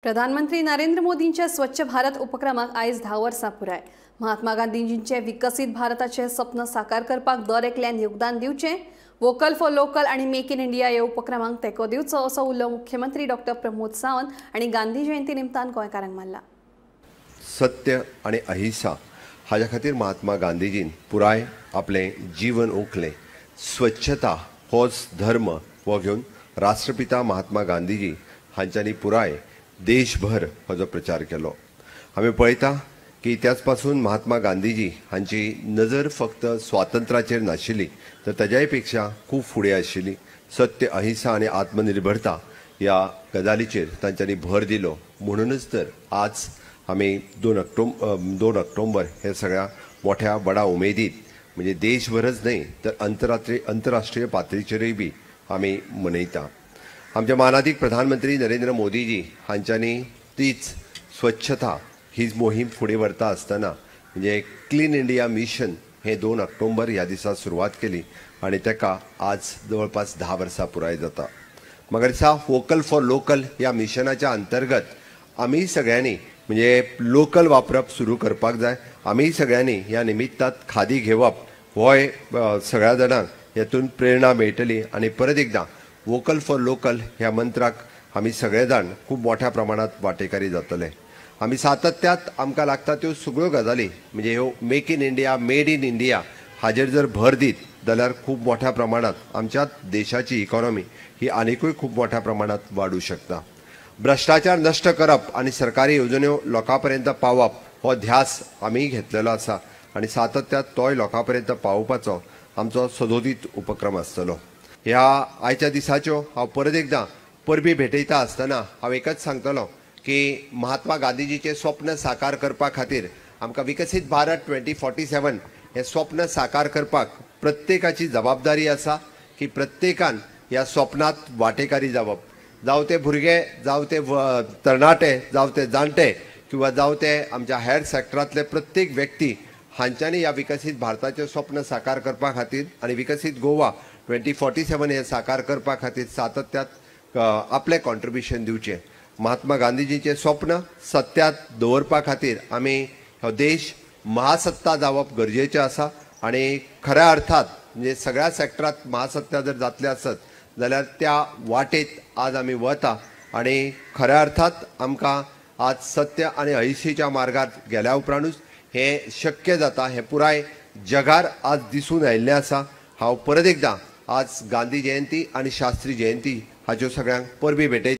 प्रधानमंत्री नरेंद्र मोदींच्या स्वच्छ भारत उपक्रमाक आयज 10 वर्सां पुराय। महात्मा गांधीजींचे विकसीत भारताचे स्वप्न साकार करपाक दर एकल्यान योगदान दिवचें, वोकल फॉर लोकल आनी मेक इन इंडिया ह्या उपक्रमांक तेंको दिवचो असो उलो मुख्यमंत्री डॉक्टर प्रमोद सावंत आनी गांधी जयंती निमतान गोंयकारांक मारला। सत्य आनी अहिंसा हाज्या खातीर महात्मा गांधीजीन पुराय आपलें जीवन ओंकलें। स्वच्छता होच धर्म हो घेवन राष्ट्रपिता महात्मा गांधीजी हांच्यांनी पुराय देशभर हो प्रचार केलो। आमी पळयता की त्याच पासून महात्मा गांधीजी हांची नजर फक्त स्वातंत्र्याचेर नाशिल्ली तर ताज्याय पेक्षा खूब फुडें आशिल्ली। सत्य, अहिंसा आनी आत्मनिर्भरता ह्या गजालीचेर तांच्यांनी भर दिलो। म्हणूनच तर आज आमी 2 ऑक्टोबर हे सगळ्या मोठ्या व्हडा उमेदीत म्हणजे देशभरच न्हय तर अंतरराष्ट्रीय पातळीचेरूय बी आमी मनयता। आमचे मानादीक प्रधानमंत्री नरेंद्र मोदीजी हांच्यांनी तीच स्वच्छता हीच मोहीम फुडें व्हरता आसतना म्हणजे क्लीन इंडिया मिशन हे 2 ऑक्टोबर ह्या दिसा सुरवात केली आनी ताका आज जवळपास 10 वर्सां पुराय जाता। म्हाका दिसता वोकल फॉर लोकल ह्या मिशनाच्या अंतर्गत आमी सगळ्यांनी म्हणजे लोकल वापरप सुरू करपाक जाय। आमी सगळ्यांनी ह्या निमित्तात खादी घेवप होय सगळ्या जाणांक हेतून प्रेरणा मेळटली आनी परत एकदां वोकल फॉर लोकल ह्या मंत्राक आमी सगळे जाण खूब मोठ्या प्रमाणात वांटेकारी जातले। आमी सातत्यात आमकां लागता त्यो सगळ्यो गजाली म्हणजे ह्यो make in India, made in India हाजेर जर भर दीत जाल्यार खूब मोठ्या प्रमाणात आमच्या देशाची इकॉनॉमी ही आनिकूय खूब मोठ्या प्रमाणात वाडूं शकता। भ्रश्टाचार नश्ट करप आनी सरकारी येवजण्यो लोकां पर्यंत पावप हो ध्यास आमी घेतलेलो आसा आनी सातत्यात तोय लोकां पर्यंत पावोवपाचो आमचो सदोदीत उपक्रम आसतलो। ह्या आयच्या दिसाच्यो हांव परत एकदां परबी भेटयता आसतना हांव एकच सांगतलो की महात्मा गांधीजीचें स्वप्न साकार करपा खातीर आमकां विकसीत भारत 2047 हें स्वप्न साकार करपाक प्रत्येकाची जबाबदारी आसा की प्रत्येकान ह्या स्वप्नांत वांटेकारी जावप। जावं ते भुरगे, जावं ते तरणाटे, जावं ते जाणटे किंवा जावं ते आमच्या हेर सेक्टरांतले प्रत्येक व्यक्ती हांच्यांनी ह्या विकसीत भारताचें स्वप्न साकार करपा खातीर आनी विकसीत गोवा 2047 हे साकार करपा खातीर सातत्यात आपलें कॉन्ट्रिब्युशन दिवचें। महात्मा गांधीजीचें स्वप्न सत्यात दवरपा खातीर आमी हो देश महासत्ता जावप गरजेचें आसा आनी खऱ्या अर्थात म्हणजे सगळ्या सेक्टरांत महासत्ता जर जातले आसत जाल्यार त्या वाटेत आज आमी वता आनी खऱ्या अर्थात आमकां आज सत्य आनी अहिंसेच्या मार्गार गेल्या उपरांतूच हें शक्य जाता। हें पुराय जगार आज दिसून आयिल्लें आसा। हांव परत एकदां आज गांधी जयंती आनी शास्त्री जयंती हाच्यो सगळ्यांक परबी भेटयतां।